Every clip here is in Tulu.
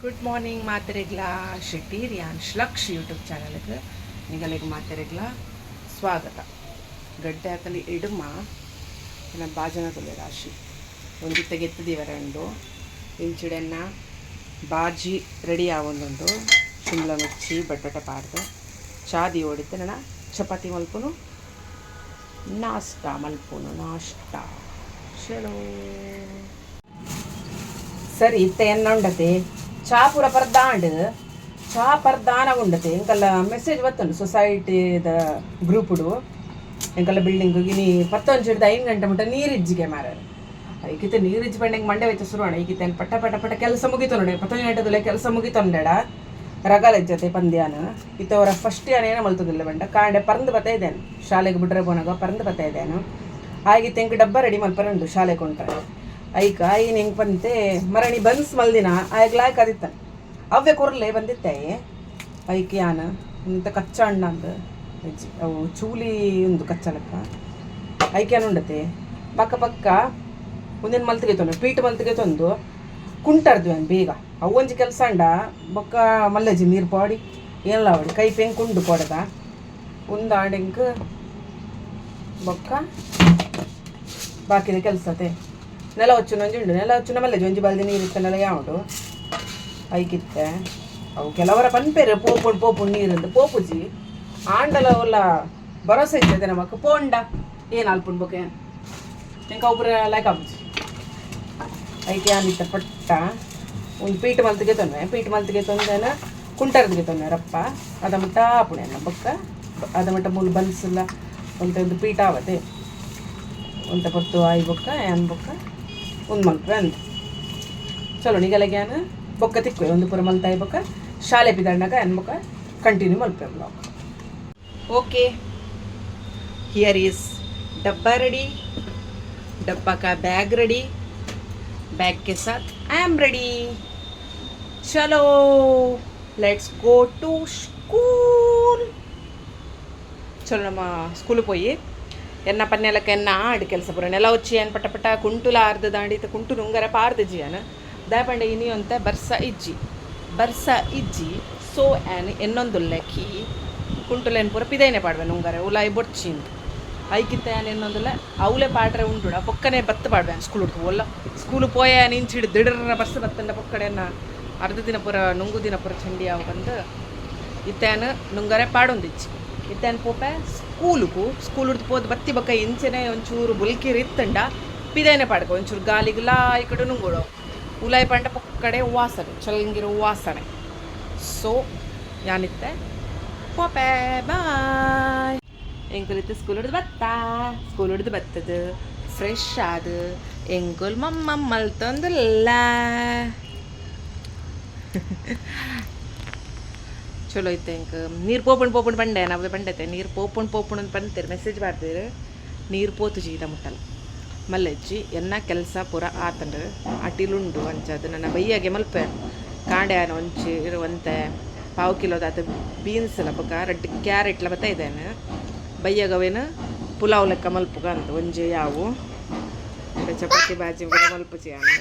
ಗುಡ್ ಮಾರ್ನಿಂಗ್ ಮಾತೆರೆಗ್ಲಾ. ಶೆಟ್ಟೀರಿಯಾನ್ ಶ್ಲಕ್ಷ್ ಯೂಟ್ಯೂಬ್ ಚಾನಲ್ಗೆ ನಿಗಲೆಗ್ ಮಾತೆರೆಗ್ಲಾ ಸ್ವಾಗತ. ಗಡ್ಡೆ ಆತಂಡ ಇಡುಮ ಎನ್ನ ಬಾಜನ ತುಲೆ ರಾಶಿ ಒಂಜಿತ್ತ ಗೆತ್ತದಿವರೆ ಉಂಡು. ಇಂಚಿಡೆನ್ನ ಬಾಜಿ ರೆಡಿ ಆವೊಂದುಂಡು. ಶಿಮ್ಲಾ ಮಿರ್ಚಿ ಬಟಾಟೆ ಪಾಡ್ದು ಚಾ ದೀವೊಡಿತ್ತೆ. ನನ ಚಪಾತಿ ಮಲ್ಪುನು, ನಾಷ್ಟ ಮಲ್ಪುನು. ನಾಷ್ಟ ಚಲೋ. ಸರಿ, ಇತ್ತೆ ಎನ್ನ ಉಂಡತೆ ಚಾ ಪೂರ ಪರ್ದಾಂಡ್. ಚಾ ಪರ್ದಾನ ಉಂಡತೆ. ಎಂಕಲ್ಲ ಮೆಸೇಜ್ ಬತ್ತುಂಡು ಸೊಸೈಟಿದ ಗ್ರೂಪುಡು, ಎಂಕಲ್ಲ ಬಿಲ್ಡಿಂಗ್ ಇನಿ 11ಡ್ದ್ 5 ಗಂಟೆ ಮುಟ್ಟ ನೀರು ಇಜ್ಜಿಗೆ ಮಾರಾರೆ. ಐಕಿತ ನೀರು ಇಜ್ಜಿ ಪಂಡ ಮಂಡೆ വെಚ್ಚ ಶುರು. ಈಕಿತ ಪಟ ಪಟ ಪಟ ಕೆಲಸ ಮುಗಿತೊಂಡೆ. 11 ಗಂಟೆದಲ್ಲೇ ಕೆಲಸ ಮುಗಿತೊಂಡೆಡ ರಗಲ ಇಜ್ಜತೆ ಪಂದ್ಯಾನ. ಇತ್ತ ಅವರ ಫಸ್ಟ್ ಯಾನ್ ಏನ ಮಲ್ತದಿಲ್ಲ ಬಂಡ ಕಾಂಡೆ ಪರಂದು ಬತ್ತ ಇದ್ದೇನೆ. ಶಾಲೆಗೆ ಬಿಡ್ರೆ ಪೋನಾಗ ಪರಂದು ಬತ್ತ ಇದ್ದೇನೆ. ಆಗಿ ತೆಂಕ್ ಡಬ್ಬ ರೆಡಿ ಮಲ್ಪರೆ ಉಂಡು ಶಾಲೆ ಕೊಂಡ್ರೆ. ಐಕ ಐನ್ ಹೆಂಗ್ ಪಂತೆ ಮರಣಿ ಬನ್ಸ್ ಮಲ್ದಿನ ಆಯ್ಗ್ ಲಾಯ್ಕ್ ಅದಿತ್ತ ಅವ್ವೆ ಕೊರ್ಲೆ ಬಂದಿತ್ತೆ. ಐಕ್ ಯಾನ್ ಇಂತ ಕಚ್ಚಾ ಅಣ್ಣ ಅಂದ್ ಇಜ್ಜಿ, ಅವು ಚೂಲಿ ಉಂದು ಕಚ್ಚಲಕ್ಕ. ಐಕ್ ಯಾನ್ ಉಂಡತೆ ಪಕ್ಕ ಪಕ್ಕ ಒಂದೇನು ಮಲ್ತಿಗೆ ತೊಂದು ಪೀಟ್ ಮಲ್ತಿಗೆ ತೊಂದು ಕುಂಟರ್ದು ಯಾನ್ ಬೇಗ. ಅವು ಒಂಜಿ ಕೆಲಸ ಅಂಡ ಬೊಕ್ಕ ಮಲ್ಲಜ್ಜಿ ನೀರು ಪಾಡಿ ಏನಲ್ಲ ಅವಡಿ ಕೈ ಪೆಂಕುಂಡು ಕೊಡದ ಉಂದಾಂಡ ಎಂಕ್ ಬೊಕ್ಕ ಬಾಕಿದ ಕೆಲಸತೆ. ನೆಲ ಹೊಚ್ಚುನ ಒಂಜಿ ಉಂಡು. ನೆಲ ಹೊಚ್ಚುನ ಮಲ್ಲಜ್ಜಿ ಒಂಜಿ ಬಾಲ್ದಿ ನೀರು ಇತ್ತನೆಲ್ಲ ಯಾವುಂಡು. ಐಕಿತ್ತೆ ಅವು ಕೆಲವರ ಪನ್ಪೇರು ಪೋಪುಂಡು ಪೋಪುಂಡು ನೀರು ಪೋಪುಜಿ. ಆಂಡಲ ಅವಲ್ಲ ಭರೋಸೆ ಇರ್ತದೆ ನಮಕ್. ಪೋಂಡ ಏನು ಅಲ್ಪುಂಡು ಬೊಕ ಎಂಕ್ ಅವು ಪೂರ ಲೈಕ್ ಆಪುಜಿ. ಐಕೆ ಆನಿತ್ತ ಪಟ್ಟ ಒಂದು ಪೀಟ್ ಮಲ್ತಿಗೆ ತೊಂದರೆ. ಪೀಟ್ ಮಲ್ತಿಗೆ ತೊಂದೆನ ಕುಂಟರ್ದಿಗೆ ತೊಂದರೆ ರಪ್ಪ ಅದ ಮುಟ್ಟ ಆಪುಣೆ ಬೊಕ್ಕ ಅದ ಮಟ್ಟ ಮೂಲು ಬನ್ಸಲ್ಲ ಒಂತೆ ಒಂದು ಪೀಠ ಆವತೆ. ಒಂತೆ ಪೊರ್ತು ಆಯಿ ಬೊಕ್ಕ ಯಾನ್ ಬೊಕ್ಕ ಒಂದು ಮಲ್ಪೆ ಅಂದ್. ಚಲೋ, ನಿಗಲೆಗ್ ಯಾನ್ ಬೊಕ್ಕ ತಿಕ್ಕುವೆ. ಒಂದು ಪೂರ ಮಲ್ತಾಯಿ ಬೊಕ್ಕ ಶಾಲೆ ಪಿದಣ್ಣಗ ಯಾನ್ ಬೊಕ್ಕ ಕಂಟಿನ್ಯೂ ಮಲ್ಪೆ ಬ್ಲಾಗ್. ಓಕೆ, here is ಡಬ್ಬಾ ರೆಡಿ, डब्बा का बैग रेडी, बैग के साथ I am ready. चलो, let's go to school. ಚಲೋ, ನಮ್ಮ ಸ್ಕೂಲ್ ಪೋಯಿ ಎನ್ನ ಪನ್ನೆಲಕ್ಕ ಎನ್ನ ಆಡ್ ಕೆಲಸ ಪೂರ ನೆಲ వచ్చಿ ಏನು ಪಟ ಪಟ ಕುಂಟುಲ ಆರ್ದ ದಾಂಡಿತ ಕುಂಟು ನುಂಗರ ಪಾರ್ದ ಜಿಯಾನ ದಾಪಂಡ. ಇನಿ ಒಂತೆ ಬರ್ಸ ಇಜ್ಜಿ, ಬರ್ಸ ಇಜ್ಜಿ. ಸೊ ಆ್ಯನ್ ಎನ್ನೊಂದುಲ್ಲೆ ಕಿ ಕುಂಟುಲೆನ್ ಪೂರ ಪಿದೈನೆ ಪಾಡ್ವೆ ನುಂಗರೆ ಉಲಾಯಿ ಬೊಡ್ಚಿಂದು. ಐಕಿತ್ತ ಯಾನ್ ಎನ್ನೊಂದುಲ್ಲ ಅವಲೆ ಪಾಡ್ರೆ ಉಂಡುಡ ಪೊಕ್ಕನೆ ಬತ್ತು ಪಾಡ್ವೆ. ಸ್ಕೂಲ್ ಹುಡ್ಕು ಒಲ್ಲ ಸ್ಕೂಲ್ ಪೋಯ ನಿಂಚಿಡ್ ದಿಡರ್ರ ಬರ್ಸ ಬತ್ತಂಡ ಪೊಕ್ಕಡೆನ ಅರ್ಧ ದಿನ ಪೂರ ನುಂಗು ದಿನ ಪೂರ ಚಂಡಿ ಆವು ಬಂದು. ಇತ್ತಾನ ನುಂಗರೆ ಪಾಡೊಂದಿಚ್ಚಿ. ಇತ್ತಾನ ಪೋಪೆ ಸ್ಕೂಲುಕು. ಸ್ಕೂಲ್ ಹುಡ್ದು ಪೋದು ಬತ್ತಿ ಬೊಕ್ಕ ಇಂಚೆನೆ ಒಂಚೂರು ಬುಲ್ಕಿರಿ ಇತ್ತಂಡ ಪಿದೈನೆ ಪಾಡ್ಕ. ಒಂಚೂರು ಗಾಲಿಗುಲಾ ಈ ಕಡೆ ನುಂಗುಡು. ಉಲಾಯಿ ಪಂಡ ಪೊಕ್ಕಡೆ ವಾಸನೆ, ಚಲಂಗಿರೋ ವಾಸನೆ. ಸೊ ಯಾನಿತ್ತೆ ಪೋಪೆ, ಬಾಯ್. ಎಂಕುಲಿತ್ತು ಸ್ಕೂಲ್ ಹಿಡ್ದು ಬತ್ತಾ. ಸ್ಕೂಲ್ ಹಿಡ್ದು ಬತ್ತದು ಫ್ರೆಶ್ ಆದು ಎಂಕುಲ್ ಮಮ್ಮ ಮಲ್ತೊಂದುಲ್ಲ. ಚಲೋ ಇತ್ತು. ಎಂಕ್ ನೀರು ಪೋಪುಂಡು ಪೋಪುಂಡು ಪಂಡೆ ನಾವೇ ಪಂಡತೆ. ನೀರು ಪೋಪುಂಡು ಪೋಪುಂಡು ಅಂತ ಪಂತೇರು, ಮೆಸೇಜ್ ಮಾಡ್ತೀರು. ನೀರು ಪೋತುಜಿ ಈತ ಮುಟ್ಟಲ್ಲ ಮಲ್ಲೆಜ್ಜಿ. ಎನ್ನ ಕೆಲಸ ಪೂರ ಆತಂಡು. ಅಟಿಲುಂಡು ಅಂಚದು ನನ್ನ ಬಯ್ಯಾಗೆ ಮಲ್ಪೆ. ಕಾಂಡೆ ಆನ ಒಂಚಿ ಒಂತೆ ಪಾವು ಕಿಲೋದಾತ ಬೀನ್ಸ್ ಎಲ್ಲ ಬೊಕ ರಡ್ಡ್ ಕ್ಯಾರೆಟ್ಲ ಬತ್ತ ಇದ್ದೇನೆ. ಬಯ್ಯಾಗವೇನು ಪುಲಾವ್ ಲೆಕ್ಕ ಮಲ್ಪುಗ ಅಂತ ಒಂಜಿ ಯಾವು ಚಪಾತಿ ಬಾಜಿ ಪೂರ ಮಲ್ಪುಜಿ ಯಾನು.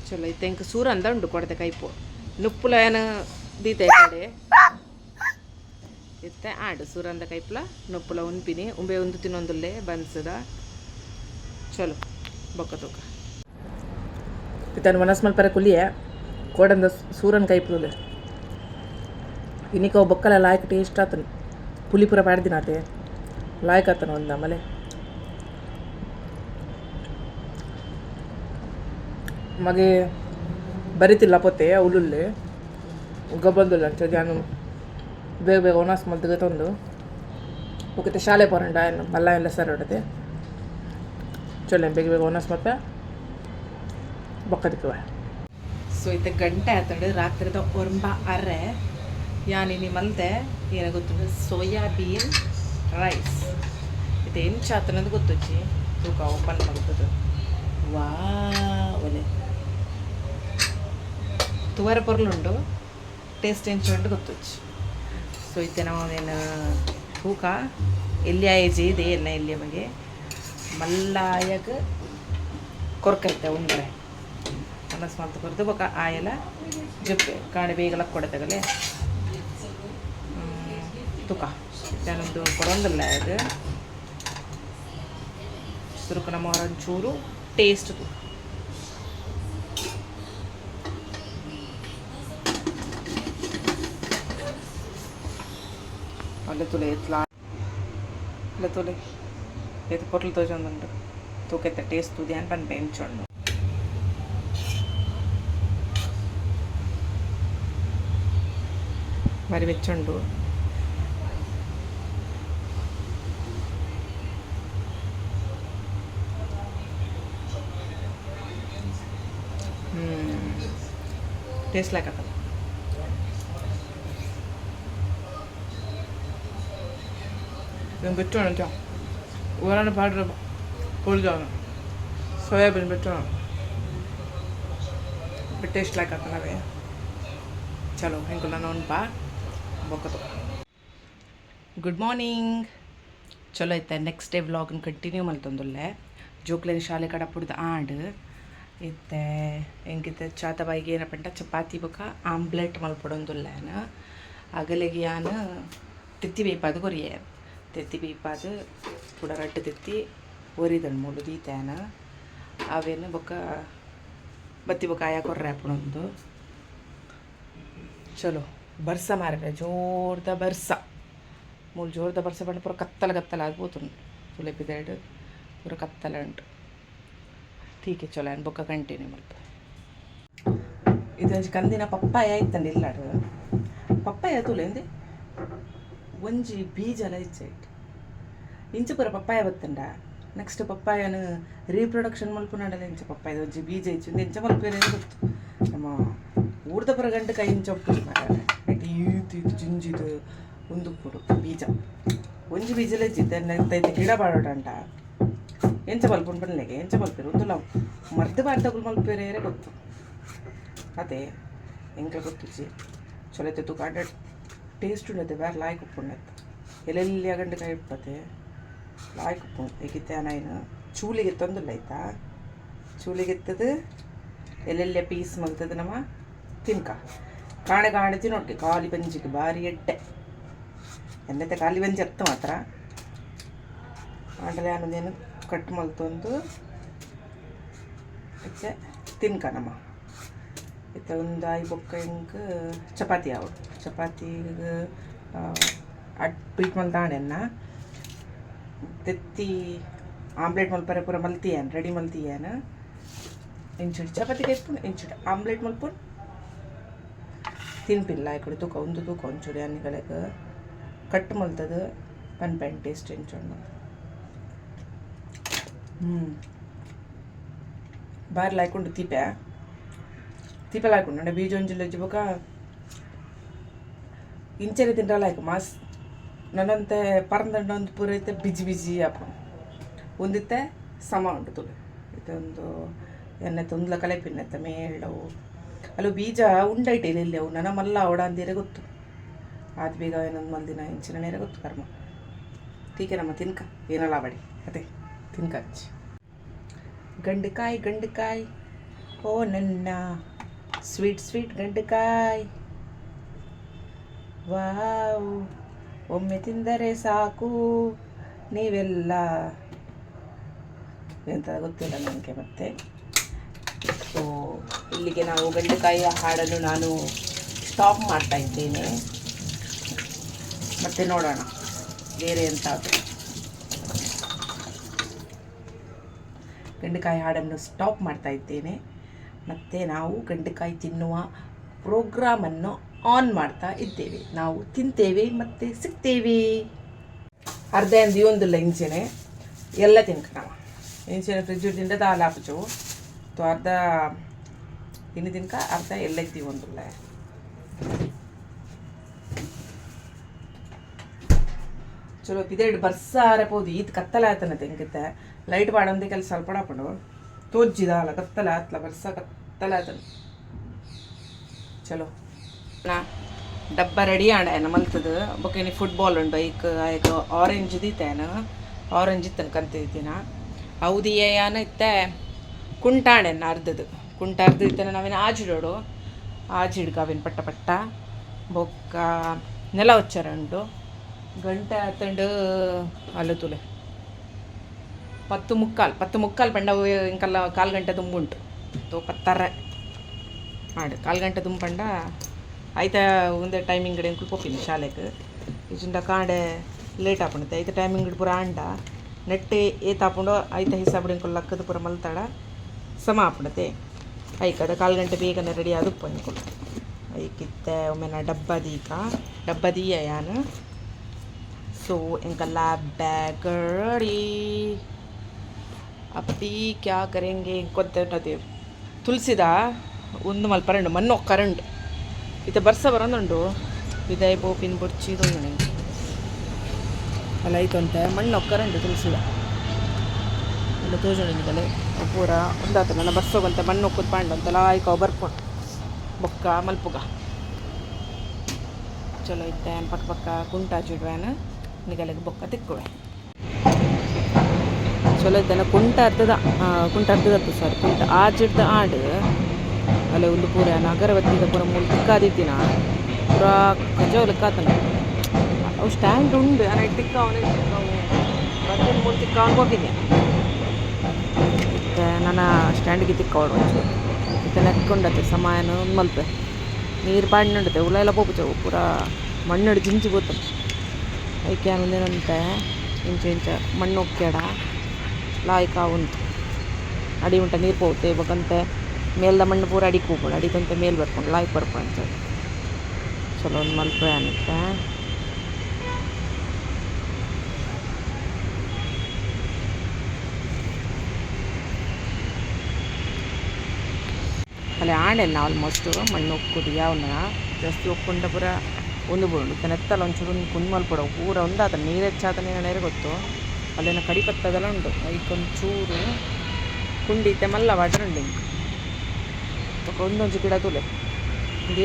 ಚಲೋ ಇತ್ತೆ ಎಂಕ್ ಸೂರ ಅಂದ ಉಂಡು ಕೊಡತೆ ಕೈಪು ನುಪ್ಪುಲ ಏನು ದೀತೆ ಕಡೆ ಇತ್ತೆ ಆಡು ಸೂರಂದ ಕೈಪುಲ ನುಪ್ಪುಲ ಉನ್ಪಿನಿ. ಉಂಬೆ ಒಂದು ತಿನ್ನೊಂದುಲ್ಲೆ ಬನ್ಸದ. ಚಲೋ, ಬೊಕ್ಕ ತೂಕ. ಇತನ ಮನಸ್ ಮಲ್ಪರೆ ಕುಲಿಯೆ ಕೋಡಂದ ಸೂರನ್ ಕೈಪುಲೆ. ಇನಿಕ ಅವು ಬೊಕ್ಕಲ ಲಾಯ್ಕ್ ಟೇಸ್ಟ್ ಆತನು. ಪುಲಿ ಪೂರ ಪಾಡ್ದಿನಾತೆ ಲಾಯ್ಕ್ ಆತನು ಒಂದು ಆಮೇಲೆ. ಮಗೆ ಬರಿತಿಲ್ಲ ಪೊತ್ತೆ ಉಲ್ಲುಲ್ಲೆ ಗೊಬ್ಬಂದುಲ್ಲ ಅಂಚ ಜಾನು ಬೇಗ ಬೇಗ ಒಣಸ್ ಮಲ್ತಿಗೆ ತಂದು ಒಕಿತೆ ಶಾಲೆ ಪೋರಂಡ ಏನು ಮಲ್ಲ ಎಲ್ಲ ಸರ್ ಹೊಡತೆ. ಚಲೋ, ಬೇಗ ಬೇಗ ಒಣಸ್ ಮತ್ತೆ ಬೊಕ್ಕ. ಸೊ ಇತ್ತೆ ಗಂಟೆ ಆತಂಡು ರಾತ್ರಿದ 9:30. ಯಾನಿನಿ ಮಲ್ತೆ ಏನ ಗೊತ್ತುಂಡು? Soybean rice. ಇದು ಎಂಚ ಆತನದು ಗೊತ್ತುಜ್ಜಿ. ತೂಕ ಓಪನ್ ಮಲ್ತದು. ವಾ, ಒಲೆ ತುವರ ಪೊರ್ಲುಂಡು. ಟೇಸ್ಟ್ ಎಂಚ ಉಂಡು ಗೊತ್ತುಜ್ಜಿ. ಸೊ ಇತ್ತೆ ನಾವು ಏನು ತೂಕ ಎಲ್ಲಿ ಆಯಜಿ ಇದೆ ಎನ್ನ ಎಲ್ಲಿ ಮಗೆ ಮಲ್ಲಾಯಗ್. ಕೊರ್ಕೈತೆ ಉಂಡ್ರೆ ವನಸ್ ಮಲ್ತ್ ಕೊರ್ದು ಬೊಕ ಆಯೆಲ ಜಪ್ಪೆ ಕಾಂಡೆ ಬೇಗ ಲಕ್ಕೊಡತಗಲೆ ತುಕ ಇತ್ತೆ ಕೊರೊಂದುಲ್ಲ ಆಯಗ್ ಸುರುಕು ನಮ್ಮ ಒಂಚೂರು ಟೇಸ್ಟ್ ತೂಕ. ಅಲ್ಲೇ ತುಲೆ ಎತ್ಲಾ ಅಲ್ಲೇ ತುಲೆ ಏತ್ ಪೊರ್ಲು ತೋಜೊಂದುಂಡು ತೂಕೆತ್ತ ಟೇಸ್ಟ್ ತೂದು ಯಾನ್ ಪನ್ಪೆ ಎಂಚ ಉಂಡು. ಬಾರಿ ಬೆಚ್ಚ ಉಂಡು. ಟೇಸ್ಟ್ ಲಾಯ್ಕ್ ಆತಲ್ಲ. ಬೆಚ್ಚ ಉಂಡು ಊರನ್ನು ಪಾಡ್ರೆ ಪೊಲ್ಜಾವನು ಸೋಯಾಬೀನ್ ಬೆಚ್ಚ ಟೇಸ್ಟ್ ಲಾಯ್ಕ್ ಆತನವೇ. ಚಲೋ ಎಂಕುಲು ನನ ಉನ್ಪ ಬೊಕ್ಕ ತೂಕ. Good morning. ಚಲೋ ಇತ್ತೆ ನೆಕ್ಸ್ಟ್ ಡೇ ವ್ಲಾಗ್ನ ಕಂಟಿನ್ಯೂ ಮಲ್ತೊಂದುಲ್ಲೆ. ಜೋಕ್ಲೆನ ಶಾಲೆ ಕಡಪುಡ್ದು ಆಂಡ್. ಇತ್ತೆ ಎಂಕಿತ್ತೆ ಚಾತ ಬಾಯಿಗೆ ಏನಪ್ಪಂಟ ಚಪಾತಿ ಬೊಕ್ಕ ಆಮ್ಲೆಟ್ ಮಲ್ಪೊಡೊಂದುಲ್ಲೆ. ಅಗಲೆಗ್ ಯಾನ್ ತೆತ್ತಿ ಬೇಯ್ಪಾದ್ ಕೊರಿಯೆ. ತೆತ್ತಿ ಬೇಯ್ಪಾದ್ ಪೂರ ರಡ್ಡ್ ತೆತ್ತಿ ಒರಿದಂಡು ಮೂಲು ದೀತೆ ಯಾನ್. ಅವೇನು ಬೊಕ್ಕ ಬತ್ತಿ ಬೊಕ್ಕ ಆಯ ಕೊರ್ರೆ ಆಪುಂಡು. ಚಲೋ ಬರ್ಸ ಮಾರ್ರೆ, ಜೋರ್ದ ಬರ್ಸ ಮೂಲು. ಜೋರ್ದ ಬರ್ಸ ಪಂಡ ಪೂರ ಕತ್ತಲ ಕತ್ತಲ ಆದ್ ಪೋತುಂಡು. ತುಲೆ ಪಿದಯ್ಡ್ ಪೂರ ಕತ್ತಲೆ ಉಂಟು. ಟೀಕೆ ಚಲೋ ಯಾನ್ ಬೊಕ್ಕ ಕಂಟಿನ್ಯೂ ಮಲ್ಪ. ಇದು ಒಂಜಿ ಕಂದಿನ ಪಪ್ಪಾಯ ಇತ್ತಂಡು ಇಲ್ಲಡ್. ಪಪ್ಪಾಯ ತೂಲೆ ಇಂದೆ ಒಂಜಿ ಬೀಜಲ ಇಜ್ಜಿ ಐಟ್. ಇಂಚ ಪೂರ ಪಪ್ಪಾಯ ಬತ್ತುಂಡ ನೆಕ್ಸ್ಟ್ ಪಪ್ಪಾಯನ ರೀಪ್ರೊಡಕ್ಷನ್ ಮಲ್ಪುನಾಂಡಲ ಇಂಚ ಪಪ್ಪಾಯದ ಒಂಜಿ ಬೀಜ ಇಜ್ಜಿ. ಉಂದು ಎಂಚ ಮಲ್ಪುವೆರ್ ಗೊತ್ತು. ನಮ್ಮ ಊರ್ದ ಪೂರ ಗಂಡು ಕೈ ಇಂಚ ಉಪ್ಪುಜಿ ಮಾರ್ರೆ. ಐಟ್ ಈತ್ ಈತ್ ಜಿಂಜಿದ್ ಉಂದು ಉಪ್ಪುಡು ಬೀಜ. ಒಂಜಿ ಬೀಜಲ ಇಜ್ಜಿ. ಇತ್ತೆ ಗಿಡ ಪಾಡೊಡಂಡ ಎಂಚ ಮಲ್ಪುಂಡು ಪನ್ಲೆಗೆ. ಎಂಚ ಮಲ್ಪೆರ್ ಉಂದುಲ ಮರ್ದ್ ಪಾಡ್ದಕುಲು ಮಲ್ಪುವೆರೆ ಗೊತ್ತು. ಅದೇ ಎಂಕ್ಲ ಗೊತ್ತಿಜ್ಜಿ. ಚಲೋ ಇತ್ತೆ ತೂಕ ಟೇಸ್ಟ್ ಉಂಡತೆ ಬಾರಿ ಲಾಯ್ಕ್ ಉಪ್ಪುಂಡು. ಎಲ್ಲೆಲ್ಲಿ ಗಂಡು ಕಾಯಿ ಉಪ್ಪತೆ ಲಾಯ್ಕ್ ಉಪ್ಪುಂಡು. ಈಗ ಐನ್ ಚೂಲಿಗೆ ಎತ್ತೊಂದುಲ್ಲ ಆಯ್ತಾ. ಚೂಲಿಗೆ ಎತ್ತದು ಎಲ್ಲೆಲ್ಲ ಪೀಸ್ ಮಲ್ತದ ನಮ್ಮ ತಿನ್ಕ. ಕಾಣೆ ಕಾಣೆ ತಿನ್ನೋಕೆ ಖಾಲಿ ಬಂಜಿಗೆ ಬಾರಿ ಎಡ್ಡೆ. ಎನ್ನತೆ ಖಾಲಿ ಬಂಜಿ ಅತ್ತ ಮಾತ್ರ ಆಂಡಲ ಯಾನೊಂದೇನು ಕಟ್ ಮಲ್ತೊಂದು ಇತ್ತೆ ತಿನ್ಕ ನಮ್ಮ. ಇತ್ತೆ ಒಂದು ಆಯಿ ಬೊಕ್ಕ ಎಂಕ್ ಚಪಾತಿ ಆವೊಡು. ಚಪಾತಿಗ್ ಅಟ್ ಪೀಟ್ ಮಲ್ದಾಣೆನ್ನ ತೆತ್ತಿ ಆಮ್ಲೆಟ್ ಮಲ್ಪರೆ ಪೂರ ಮಲ್ತಿಯಾನ್ ರೆಡಿ ಮಲ್ತಿಯಾನ್. ಇಂಚಿಡ್ ಚಪಾತಿ ಕೈಪುಂಡು, ಇಂಚಿಡ್ ಆಮ್ಲೆಟ್ ಮಲ್ಪುಂಡು ತಿನ್ಪಿಲ್ಲ. ಆಯ್ಕೊಡು ತೂಕ ಒಂದು ತೂಕ ಒಂಚೂರು ಯಾನಿಗಳಿಗೆ ಕಟ್ ಮಲ್ತದ ಪನ್ಪೆನ್ ಟೇಸ್ಟ್ ಎಂಚ ಉಂಡು. ಬಾರಿ ಲಾಯ್ಕ್ ಉಂಡು. ತೀಪೆ ತೀಪೆ ಲಾಯ್ಕ್ ಉಂಡು. ಬೀಜ ಒಂಜಿ ಲಜ್ಜಿ ಬೊಕ ಇಂಚನೆ ತಿಂಡ ಲಾಯ್ಕ್ ಮಾಸ್. ನನಂತೆ ಪರಂದಂಡ ಒಂದು ಪೂರ ಇತ್ತೆ ಬಿಜಿ ಬಿಜಿ ಆಪುಂಡು. ಉಂದಿತ್ತೆ ಸಮ ಉಂಟು ತುಲೆ. ಇತ್ತೆ ಒಂದು ಎಣ್ಣೆ ತೊಂದ್ಲ ಕಲೆಪಿನ್ನೆತ್ತ ಮೇಳವು ಅಲ್ಲೂ ಬೀಜ ಉಂಡೈಟ್ ಇಲ್ಲ ಅವು ನನ ಮಲ್ಲ ಅವಡ ಅಂದಿರೆ ಗೊತ್ತು. ಆದ್ ಬೇಗ ಏನೊಂದು ಮಲ್ದಿನ ಇಂಚಿನ ನೇರ ಗೊತ್ತು ಕರ್ಮ. ಟೀಕೆ ನಮ್ಮ ತಿನ್ಕ ಏನಲ್ಲ ಬಡಿ ಅದೇ ತಿನ್ಕ ಹಚ್ಚಿ. ಗಂಡುಕಾಯಿ ಗಂಡುಕಾಯಿ ಓ ನನ್ನ ಸ್ವೀಟ್ ಸ್ವೀಟ್ ಗಂಡುಕಾಯಿ, ವಾವ್, ಒಮ್ಮೆ ತಿಂದರೆ ಸಾಕು ನೀವೆಲ್ಲ ಎಂತ ಗೊತ್ತಿಲ್ಲ ನನಗೆ ಮತ್ತೆ. ಸೊ ಇಲ್ಲಿಗೆ ನಾವು ಗಂಡುಕಾಯಿಯ ಹಾಡನ್ನು ನಾನು ಸ್ಟಾಪ್ ಮಾಡ್ತಾ ಇದ್ದೇನೆ. ಮತ್ತೆ ನೋಡೋಣ ಬೇರೆ ಎಂತಾದರೂ. ಗಂಡುಕಾಯಿ ಹಾಡನ್ನು ಸ್ಟಾಪ್ ಮಾಡ್ತಾ ಇದ್ದೇನೆ. ಮತ್ತು ನಾವು ಗಂಡುಕಾಯಿ ತಿನ್ನುವ ಪ್ರೋಗ್ರಾಮನ್ನು ಆನ್ ಮಾಡ್ತಾ ಇದ್ದೇವೆ. ನಾವು ತಿಂತೇವೆ ಮತ್ತು ಸಿಗ್ತೇವೆ. ಅರ್ಧ ಒಂದಿಲ್ಲ ಇಂಚೆನೆ ಎಲ್ಲ ತಿನ್ಕಣವ. ಇಂಚೆನೆ ಫ್ರಿಜ್ ತಿಂಡ ದಾಲ್ ಆಪುಜು. ತೋ ಅರ್ಧ ತಿನ್ನಿ ತಿನ್ಕ ಅರ್ಧ ಎಲ್ಲ ಒಂದುಲ್ಲ. ಚಲೋ ಪಿದೆಡ್ ಬರ್ಸಾರೆ ಪೋದು ಈತ್ ಕತ್ತಲೆ ಆತನ ತೆಂಕಿತ್ತೆ. ಲೈಟ್ ಪಾಡೊಂದೇ ಕೆಲಸ ಸ್ವಲ್ಪ ಆಪುಂಡು. ತೋಜ್ಜಿದಾಲ ಕತ್ತಲೆ ಆತ್ಲ ಬರ್ಸ ಕತ್ತಲೆ ಆತನ. ಚಲೋ ನಾ ಡಬ್ಬ ರೆಡಿ ಆಂಡ ಮಲ್ತದ. ಬೊಕ ಇನಿ ಫುಟ್ಬಾಲ್ ಉಂಡು. ಐಕ್ ಐಕ್ ಆರೆಂಜ್ ದೀತೇನ. ಆರೆಂಜ್ ಇತ್ತನ ಕಂತಿದ್ದೀನ. ಅವು ದೀಯ ಯಾನ್ ಇತ್ತೆ ಕುಂಟಾಣೆನ್ ಅರ್ಧದು ಕುಂಟ ಅರ್ಧ ಇತ್ತನ ನಾವೇನು ಆಜಿಡೋಡು ಆಜಿಡ್ಗ ಅವೇನು ಪಟ್ಟ ಪಟ್ಟ ಬೊಕ್ಕ ನೆಲ ಉಚ್ಚರ ಉಂಟು. ಗಂಟೆ ಆತಂಡು ಅಲ್ಲ ತೂಲೆ 10:45 10:45 ಪಂಡ ಇಂಕಲ್ಲ ಕಾಲು ಗಂಟೆ ದುಂಬುಂಟು ತೋ ಪತ್ತರ ಆಂಡ್ ಕಾಲು ಗಂಟೆ ದುಂಬು ಪಂಡ ಐತ ಒಂದೇ ಟೈಮಿಂಗ್ ಎಂಕುಲು ಪೋಪಿನಿ ಶಾಲೆಗ್ ಇಜ್ಜಿಂಡ ಕಾಂಡೆ ಲೇಟ್ ಆಪುಂಡು. ಐತ ಟೈಮಿಂಗ್ ಪೂರ ಆಂಡ ನೆಟ್ ಏತ್ ಆಪುಂಡು ಐತ ಹಿಸಾಬುಡು ಎಂಕುಲು ಲಕ್ಕದ ಪೂರ ಮಲ್ತಾಡ ಸಮ ಆಪುಂಡತೆ. ಐಕ್ ಅದ ಕಾಲು ಗಂಟೆ ಬೇಗನೆ ರೆಡಿ ಆದುಪ್ಪು ಎಂಕುಲು. ಐಕಿತ್ತೆ ಒಮ್ಮೆನ ಡಬ್ಬ ದೀಕ ಡಬ್ಬ ದೀಯ ಯಾನ್. ಸೊ ಎಂಕಲ್ಲ ಬ್ಯಾಗ್ ರೆಡಿ. ಅಪ್ಪಿ ಕ್ಯಾ ಕರೆಂಗೆ ಗೊತ್ತುಂಟದೆ ತುಳಸಿದ ಒಂದು ಮಲ್ಪರಂಡು ಮಣ್ಣು ಕರಂಡು ಇತ್ತೆ ಬರ್ಸ ಬರೋದುಂಡು ಇದೇ ಬೋಪಿನ ಬೊರ್ಚಿ ತೊಂದರೆ ಅಲ್ಲ ಐತೊಂತೆ ಮಣ್ಣು ಒಕ್ಕರಂಡು ತುಳಸಿದ ಎಲ್ಲ ತೋಜುಂಡು ಪೂರ ಒಂದಾತ ನನ್ನ ಬರ್ಸೋಗಂತ ಮಣ್ಣು ಒಕ್ಕುದು ಪಾಂಡು ಅಂತೆಲ್ಲ ಆಯ್ಕ ಬರ್ಪುಂಡು ಬೊಕ್ಕ ಮಲ್ಪುಗ. ಚಲೋ ಇತ್ತೆ ಪಕ್ಕ ಪಕ್ಕ ಕುಂಟಾಚಿಡ್ವೇನ ನಿಗಲೆಗ್ ಬೊಕ್ಕ ತಿಕ್ಕುವೆ. ಚಲೋ ಇತ್ತನ ಕುಂಟ ಅರ್ಧದ ಕುಂಟ ಅರ್ಧದತ್ತು ಸಾರಿ ಕುಂಟ ಆಜಿಡ್ದ ಆಂಡ್ ಅಲ್ಲ ಒಂದು ಪೂರ ಅಗರಬತ್ತಿದ ಪೂರ ಮೂಲು ತಿಕ್ಕಾದಿತ್ತಿನ ಪೂರ ಕಜವು ಲೆಕ್ಕಾತನ. ಅವು ಸ್ಟ್ಯಾಂಡ್ ಉಂಡು ಅನ ತಿಕ್ಕಾವನೆ ಬತ್ತಿನ ಮೂಲು ತಿಕ್ಕಾವನ್ ಹೋಗಿದ್ದೆ ಇತ್ತೆ ನನ್ನ ಸ್ಟ್ಯಾಂಡಿಗೆ ತಿಕ್ಕಾವಡು ಒಂಚೂರು ಇತ್ತೆ ನೆಕ್ಕೊಂಡತ್ತೆ ಸಮಯನ ಮಲ್ಪೆ ನೀರು ಪಾಡ್ನುಂಡತೆ ಉಲ ಎಲ್ಲ ಪೋಪುಚವು ಪೂರ ಮಣ್ಣು ಜಿಂಜಿ ಬೋತನ. ಐಕೆ ಒಂದೇನಂತೆ ಇಂಚ ಇಂಚ ಮಣ್ಣು ಒಕ್ಕ್ಯಾಡ ಲಾಯ್ಕ ಉಂಟು ಅಡಿ ಉಂಟ ನೀರು ಪೋತೆ ಬೊಕಂತೆ ಮೇಲ್ದ ಮಣ್ಣು ಪೂರ ಅಡಿಕ್ ಪೋಪುಂಡು ಅಡಿಕಂತೆ ಮೇಲ್ ಬರ್ಪುಂಡು ಲಾಯ್ಕ್ ಬರ್ಪುಂಡು ಅಂಚ ಚಲೋ ಒಂದು ಮಲ್ಪೆ ಅನಿತ್ತೆ. ಅಲ್ಲಿ ಆಂಡೆಲ್ಲ ಆಲ್ಮೋಸ್ಟ್ ಮಣ್ಣು ಒಕ್ಕುದು ಯಾವನ ಜಾಸ್ತಿ ಒಕ್ಕುಂಡ ಪೂರ ಒಂದು ಬೋಂಡು ನೆತ್ತಲ ಒಂಚೂರು ಒಂದು ಕುಂದು ಮಲ್ಪೊಡು ಪೂರ ಒಂದಾತ ನೀರು ಹೆಚ್ಚಾತ ನೀರು ಗೊತ್ತು ಅಲ್ಲೇನ ಕಡಿಪತ್ತದೆಲ್ಲ ಉಂಟು ಐಕೊಂಚೂರು ಕುಂಡಿ ಇತ್ತೆ ಮಲ್ಲ ವಾಟರ್ ಉಂಡು ಇಂಕ್ ಬೊಕ ಒಂದೊಂಜಿ ಗಿಡ ತೂಲೆ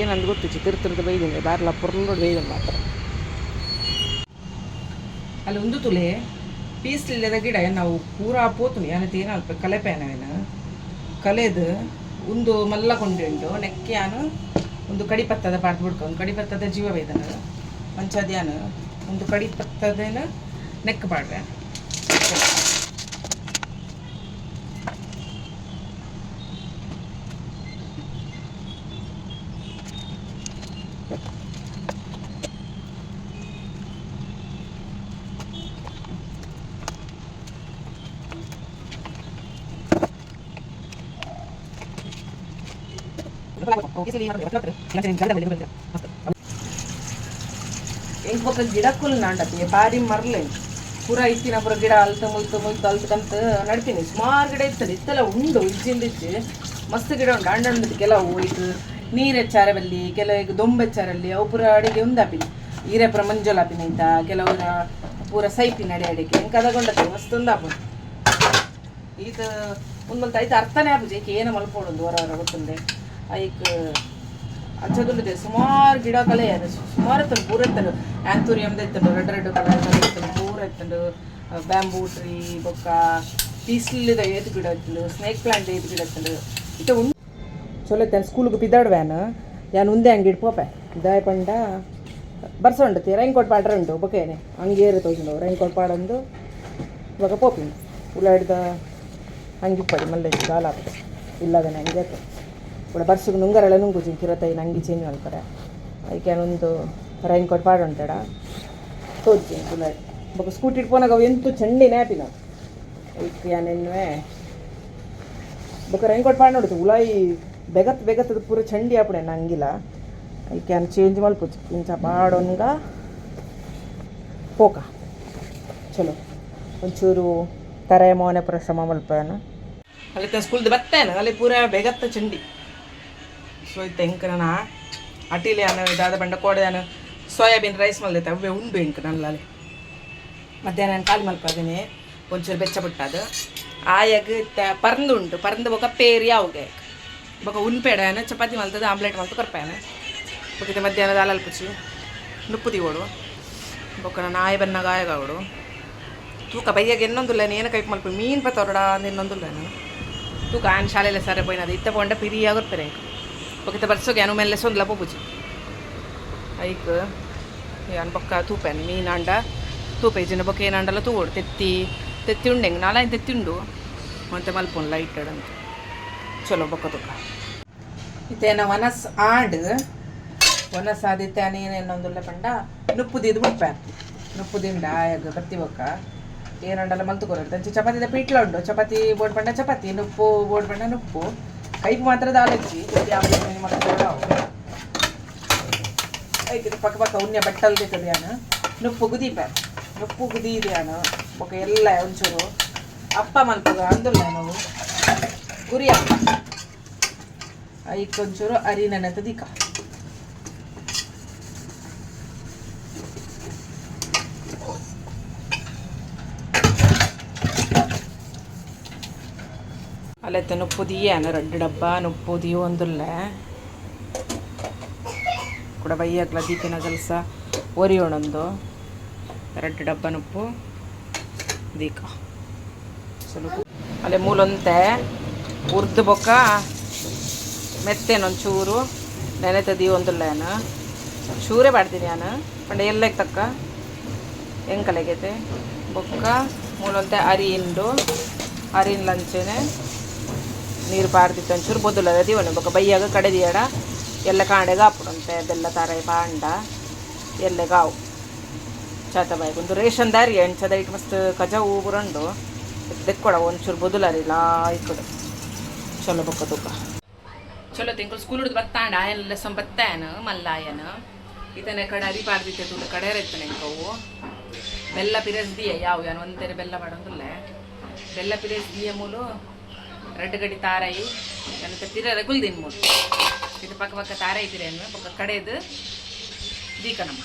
ಏನಂದು ಗೊತ್ತಿಜ್ಜಿ ತಿರು ತಿರ್ದು ಬೈದಿಂದೆ ಬಾರ್ಲ ಪೊರ್ಲುಡು ಬೈದಂದು ಮಾತ್ರ. ಅಲ್ಲಿ ಒಂದು ತುಲೆ ಪೀಸ್ ಲಿಲ್ಲಿದ ಗಿಡ ನಾವು ಪೂರಾ ಪೋತುಂಡು ಯಾನತೆ ಏನ ಅಲ್ಪ ಕಲೆಪೇನವೇನ ಕಲೆದು ಒಂದು ಮಲ್ಲ ಕೊಂಡಿ ಉಂಟು ನೆಕ್ಕ್ಯಾನು ಒಂದು ಕಡಿಪತ್ತದ ಪಾಡ್ದು ಬುಡ್ಕ ಒಂದು ಕಡಿಪತ್ತದ ಜೀವ ಬೈದನ ಅಂಚಾದ್ಯಾನ ಒಂದು ಕಡಿಪತ್ತದೇನ ನೆಕ್ ಪಾಡ್ವೆ. ಎಂಕ್ ಬೊಕ ಗಿಡಕ್ಕುಲು ನಾಂಡತಿ ಬಾರಿ ಮರ್ಲೆ ಪೂರ ಇತ್ತಿನ ಪೂರ ಗಿಡ ಅಲ್ತ ಮುಲ್ತು ಮುಲ್ತು ಅಲ್ತ ಕಂತ ನಡ್ತೀನಿ. ಸುಮಾರು ಗಿಡ ಇತ್ತಲ್ಲ ಇತ್ತೆಲ್ಲ ಉಂಡು ಇಜ್ಜಿಂದ ಇಜ್ಜಿ ಮಸ್ತ್ ಗಿಡ ಉಂಡು ಅಂಡ ಉಂಡು. ಕೆಲವು ಈಗ ನೀರು ಹೆಚ್ಚಾರೆ ಬಲ್ಲಿ ಕೆಲವು ಈಗ ದೊಂಬು ಹೆಚ್ಚಾರಲ್ಲಿ ಅವು ಪೂರ ಅಡಿಗೆ ಉಂದಾಪಿನಿ ಈರೆ ಪೂರ ಮಂಜೊಲಾಪಿನ ಐತ ಕೆಲವು ಪೂರ ಸೈಪಿನ ಅಡಿ ಅಡಿಗೆ ಎಂಕ್ ಅದಗೊಂಡತೆ ಮಸ್ತ್ ಉಂದಾಪುಂಡು. ಈತ ಒಂದೊಂದು ಐತ ಅರ್ಥನೇ ಆಪುಜಿ ಏಕೆ ಏನು ಮಲ್ಪೊಡೊಂದು ಹೊರ ಹೊರ ಗೊತ್ತುಂಡೆ ಐಕ್ ಅಂಚದುಂಡುದೆ ಸುಮಾರು ಗಿಡ ಕಲೆ ಅದು ಸುಮಾರು ಇತ್ತುಂಡು ಪೂರ ಇತ್ತುಂಡು ಆ್ಯಂಥೂರಿಯಮ್ದ ಇತ್ತುಂಡು ರೆಡ್ ರೆಡ್ ಕಲರ್ ಇತ್ತುಂಡು ಪೂರ ಇತ್ತುಂಡು ಬ್ಯಾಂಬೂ ಟ್ರೀ ಬೊಕ್ಕ ಪೀಸ್ಲಿದ ಏತ್ ಗಿಡ ಇತ್ತುಂಡು ಸ್ನೇಕ್ ಪ್ಲಾಂಟ್ ಏತ್ ಗಿಡ ಇತ್ತುಂಡು ಇತ್ತೆ ಉಂಡು. ಚಲೋ ಇತ್ತೆ ಸ್ಕೂಲ್ಗೆ ಪಿದಾಡ್ವ್ಯಾನ್ ಯಾನ್ ಉಂದೆ ಅಂಗಿಡ್ ಪೋಪೆ ದಾಯ ಪಂಡ ಬರ್ಸ ಉಂಡತಿ ರೈನ್ ಕೋಟ್ ಪಾಡ್ರೆ ಉಂಟು ಬೊಕೇನೆ ಅಂಗೇರು ತೋಜುಂಡು ರೈನ್ ಕೋಟ್ ಪಾಡೊಂದು ಬೊಕ ಪೋಪಿನಿ ಉಲಾಡ್ದ ಅಂಗಿ ಮಲ್ಲೆ ದಾಲ ಇಲ್ಲದನೆ ಹಂಗೆ ಆತು ಕೂಡ ಬರ್ಸಗ್ ನುಂಗರೆಲ್ಲ ನುಂಗುಜಿ ಕಿರತೈ ನಂಗಿ ಚೇಂಜ್ ಮಲ್ಪರೆ ಐಕೆ ಒಂದು ರೈನ್ ಕೋಟ್ ಪಾಡೊಂಟೆಡ ತೋಜಿ ಉಲಾಡ್ ಬೊಕ ಸ್ಕೂಟಿ ಪೋನಾಗ ಅವು ಎಂತು ಚಂಡಿನೇ ಆಪಿನ ಐಕ್ ಯಾನ್ ಎನ್ನುವೆ ಬೊಕ ರೈನ್ ಕೋಟ್ ಪಾಡ್ ನೋಡುದು ಉಲಾಯಿ ಬೆಗತ್ ಬೆಗತ್ತದ ಪೂರ ಚಂಡಿ ಆಪುಡೆ ನಂಗಿಲ ಐಕ್ ಯಾನ್ ಚೇಂಜ್ ಮಲ್ಪುಜಿ ಇಂಚ ಪಾಡೊನ್ಗ ಪೋಕ. ಚಲೋ ಒಂಚೂರು ತರೆ ಮೋನೆ ಪೂರ ಸಮ ಮಲ್ಪೇನ ಅಲ್ಲಿ ಸ್ಕೂಲ್ದು ಬತ್ತೇನ ಅಲ್ಲಿ ಪೂರ ಬೆಗತ್ತ ಚಂಡಿ. ಸೊ ಇತ್ತೆ ಎಂಕ್ ನನ ಅಟಿಲೆ ಯಾನ್ ದಾದ ಪಂಡ ಕೋಡೆ ಯಾನ್ ಸೋಯಾಬೀನ್ ರೈಸ್ ಮಲ್ದೈತೆ ಅವೇ ಉಂಡು ಎಂಕ್ ನಲ್ಲಲ್ಲಿ ಮಧ್ಯಾಹ್ನ ನಾನು ಖಾಲಿ ಮಲ್ಪದಿನಿ ಒಂಚೂರು ಬೆಚ್ಚ ಬಿಟ್ಟದು ಆಯಾಗ ಇತ್ತೆ ಪರ್ಂದು ಉಂಟು ಪರ್ಂದು ಬೊಕ ಪೇರಿ ಯಾವುಗೆ ಬೊಕ ಉನ್ಪೇಡ ಯಾನ್ ಚಪಾತಿ ಮಲ್ತದ ಆಮ್ಲೆಟ್ ಮಲ್ತು ಕೊರ್ಪೇನ ಬೊಕ ಇತ್ತೆ ಮಧ್ಯಾಹ್ನ ದಾಲ ಅಲ್ಪುಚಿ ನುಪ್ಪು ದಿವೋಡು ಬೊಕ ನನ್ನ ಆಯ ಬನ್ನಾಗ ಆಯಗಾವಡು ತೂಕ ಬಯ್ಯಾಗ ಎನ್ನೊಂದುಲ್ಲ ಏನ ಕೈಪ್ ಮಲ್ಪ ಮೀನು ಪತ್ತವರಡ ಅಂದ್ ಎನ್ನೊಂದುಲ್ಲ ತೂಕ ಆನ್ ಶಾಲೆಲ್ಲ ಸರ ಪೋಯಿನದು ಇತ್ತ ಪೋಂಡ ಪಿರಿಯಾಗ ಬರ್ತಾರೆ ಬೊಕ್ಕ ಬರ್ಸೋಗೆ ಅನು ಮೆಲ್ಲೆ ಸೊಂದ್ಲ ಪೋಪುಜಿ ಐಕ್ ಯಾನ್ ಬೊಕ್ಕ ತೂಪೆನ್ ಮೀನಾಂಡ ತೂಪೆ ಇಜ್ಜಿಂಡ ಬೊಕ್ಕ ಏನಾಂಡಲ ತೂವೊಡು ತೆತ್ತಿ ತೆತ್ತಿ ಉಂಡು ಹೆಂಗೆ ನಾಲಾಯಿನ ತೆತ್ತಿ ಉಂಡು ಒಂತೆ ಮಲ್ಪುನು ಲೈಟ್ ಅಂತ. ಚಲೋ ಬೊಕ್ಕ ತೂಕ ಇತ್ತೇನ ವನಸ್ ಆಂಡ್ ವನಸ್ ಆದಿತ್ತೆ ಏನೇನೊಂದುಲ್ಲ ಪಂಡ ನುಪ್ಪು ದೀದ್ ಬುಡ್ಪೆ ನುಪ್ಪು ದಿಂಡ ಆಯಾಗ ಬತ್ತಿ ಬೊಕ್ಕ ಏನಂಡಲ ಮಲ್ತು ಕೊರೊಡು ಅಂಚೆ ಚಪಾತಿದ ಪೀಟ್ಲ ಉಂಡು ಚಪಾತಿ ಬೋಡ್ ಪಂಡ ಚಪಾತಿ ನುಪ್ಪು ಬೋಡ್ ಪಂಡ ನುಪ್ಪು ಕೈಪು ಮಾತ್ರ ದಾಲಜ್ಜಿ ಐತೆ ಪಕ್ಕ ಪಕ್ಕ ಉನ್ಯ ಬಟ್ಟಲ್ ಬೇಕದು ಯಾನು ನುಪ್ಪು ಕುದೀಪೆ ನುಪ್ಪು ಕುದೀದ್ಯಾನು ಬೊಕ್ಕ ಎಲ್ಲ ಒಂಚೂರು ಅಪ್ಪ ಮಲ್ಪುಗ ಅಂದುಲ್ಲ ನಾವು ಗುರಿ ಅಪ್ಪ ಐಕ್ ಒಂಚೂರು ಅರಿ ನೆನೆತ ದಿಕ್ಕ ಅಲ್ಲೈತೆ ನುಪ್ಪು ದಿಯಾನ ರಡ್ಡು ಡಬ್ಬ ನುಪ್ಪು ದಿಯೊಂದುಲ್ಲ ಕೂಡ ಬೈಯಕ್ಲ ದೀಪಿನ ಕೆಲಸ ಒರಿಯೋಣೊಂದು ರಡ್ಡು ಡಬ್ಬ ನುಪ್ಪು ದೀಕ ಸ್ವಲ್ಪ ಅಲ್ಲೇ ಮೂಲೊಂತೆ ಉರ್ದು ಬೊಕ್ಕ ಮೆತ್ತೇನೊಂಚೂರು ನೆನೆತ ದೀವೊಂದುಲ್ಲ ಚೂರೇ ಪಾಡ್ತೀನಿ ನಾನು ಪಂಡ ಎಲ್ಲಕ್ಕೆ ತಕ್ಕ ಎಂಕಲೆಗೈತೆ ಬೊಕ್ಕ ಮೂಲೊಂತೆ ಅರಿ ಇಂಡು ಅರಿನ್ ಲಂಚೆನೆ ನೀರು ಪಾಡ್ದಿತ್ತು ಒಂಚೂರು ಬೊದ್ದುಲದ ದೀವೊನೆ ಬೊಕ್ಕ ಬಯ್ಯಾಗ ಕಡೆದಿಯಡ ಎಲ್ಲ ಕಾಂಡೆಗ ಆಪುಡಂತೆ ಬೆಲ್ಲ ತಾರಾಯಿ ಪಾಂಡ ಎಲ್ಲೆಗಾವು ಚಾತ ಬಾಯಿಗೆ ಒಂದು ರೇಷನ್ ದಾರಿ ಅಂಚದ ಇಟ್ಟು ಮಸ್ತ್ ಕಜವು ಪೂರ ಉಂಡು ದೆಕ್ಕೊಡ ಒಂಚೂರು ಬೊದುಲರಿ ಲಾಯ್ಕಡು. ಚಲೋ ಬೊಕ್ಕ ತೂಕ. ಚಲೋ ತಿಂಗಳು ಸ್ಕೂಲ್ ಹಿಡ್ದು ಬತ್ತಾಂಡ ಆಯನ್ ಸೊಂಬ ಬತ್ತಾಯನ ಮಲ್ಲಾಯನ ಇತನೆ ಕಡೆ ಅರಿ ಪಾಡ್ದಿತ್ತೆ ತೂಲ ಕಡೆ ಇತ್ತನೆ ಇಂಕವು ಬೆಲ್ಲ ಪಿರಸ್ ದಿಯ ಯಾವ ಯಾನ್ ಒಂತೆರೆ ಬೆಲ್ಲ ಪಾಡೊಂದುಲ್ಲೆ ಬೆಲ್ಲ ಪಿರಸ್ ದಿಯ ಮೂಲು ರಡ್ಡು ಗಡಿ ತಾರಾಯಿ ಎಂತ ಪಿರರ ಗುಲ್ದಿನ್ ಮೂಲು ಇದು ಪಕ್ಕ ಪಕ್ಕ ತಾರಾಯಿ ಪಿರೇನು ಪಕ್ಕ ಕಡೆದು ದೀಕನಮ್ಮ.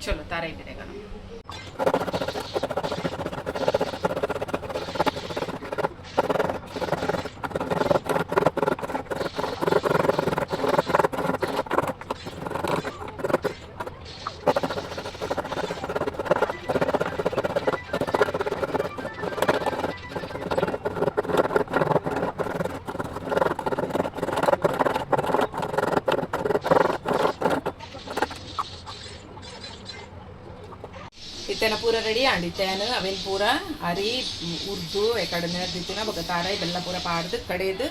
ಚಲೋ ತಾರಾಯಿ ಪಿರೆ ಕಣಮ್ಮ. ಇತ್ತೇನ ಪೂರ ರೆಡಿ ಆಂಡ್ ಇತ್ತೇನ ಅವೇನು ಪೂರ ಅರಿ ಉರ್ದು ಕಡೆ ನೆರೆದಿತ್ತಿನ ಬೊಕ್ಕ ತಾರಾಯಿ ಬೆಲ್ಲ ಪೂರ ಪಾಡ್ದು ಕಡೆದು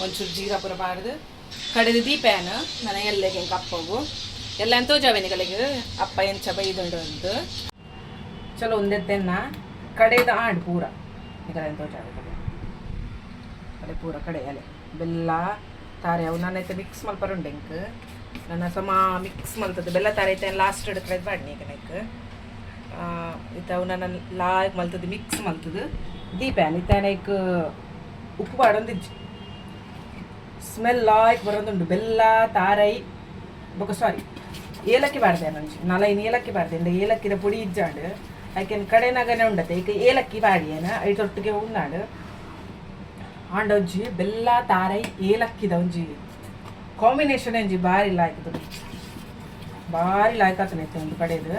ಒಂಚೂರು ಜೀರಾ ಪೂರ ಪಾಡ್ದು ಕಡೆದು ದೀಪೇನ ನನ್ನ ಎಲ್ಲೆಗೆ ಅಪ್ಪಗು ಎಲ್ಲ ತೋಜಾವೇನಿಗಳಿಗೆ ಅಪ್ಪ ಎಂಚ ಬೈದುಂಡು ಅಂತ. ಚಲೋ ಒಂದೆತ್ತೆನ್ನ ಕಡೆದು ಆಂಡ್ ಪೂರ ಈ ತೋಜಾವೆ ಅಲೆ ಪೂರ ಕಡೆ ಅಲೆ ಬೆಲ್ಲ ತಾರೆ ಅವು ನಾನೈತೆ ಮಿಕ್ಸ್ ಮಲ್ಪರುಂಡು ಎಂಕ್ ನನ್ನ ಸಮ ಮಿಕ್ಸ್ ಮಲ್ತದ್ದು ಬೆಲ್ಲ ತಾರೆ ಐತೆ ಲಾಸ್ಟ್ ಕಡೆದು ಬಾಡ್ನಿ ಈಗ ನೈಕ್ ಇತ್ತ ಅವು ನನ್ನ ಲಾಯಕ್ ಮಲ್ತದ್ದು ಮಿಕ್ಸ್ ಮಲ್ತದ್ದು ದೀಪಾನ್ ಇತ್ತ ನೈಕ್ ಉಪ್ಪು ಪಾಡೊಂದಿಜ್ಜಿ ಸ್ಮೆಲ್ ಲಾಯ್ಕ್ ಬರೋದುಂಡು ಬೆಲ್ಲ ತಾರೈ ಬೊಕ ಸಾರಿ ಏಲಕ್ಕಿ ಪಾಡ್ದೆ ನಂಚಿ ನಲೈನ್ ಏಲಕ್ಕಿ ಪಾಡ್ದೆ ಇಂದ ಏಲಕ್ಕಿದ ಪೊಡಿ ಇಜ್ಜಾಂಡ್ ಐಕೆನ್ ಕಡೆನಾಗನೆ ಉಂಡತೆ ಐಕೆ ಏಲಕ್ಕಿ ಪಾಡಿಯೇನ ಐತೊಟ್ಟಿಗೆ ಉಂದಾಂಡ್ ಆಂಡ ಒಂಜಿ ಬೆಲ್ಲ ತಾರೈ ಏಲಕ್ಕಿದ ಒಂಜಿ ಕಾಂಬಿನೇಷನ್ ಒಂಜಿ ಬಾರಿ ಲಾಯ್ಕ್ ಬಾರಿ ಲಾಯ್ಕ್ ಆತನ ಇತ್ತೆ ಒಂದು ಕಡೆದು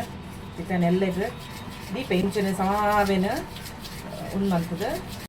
ಇತ್ತನ ಎಲ್ಲೆಗ್ ದೀಪ ಇಂಚನೆ ಸಾವೇನ ಉಂದು ಮಲ್ತದ.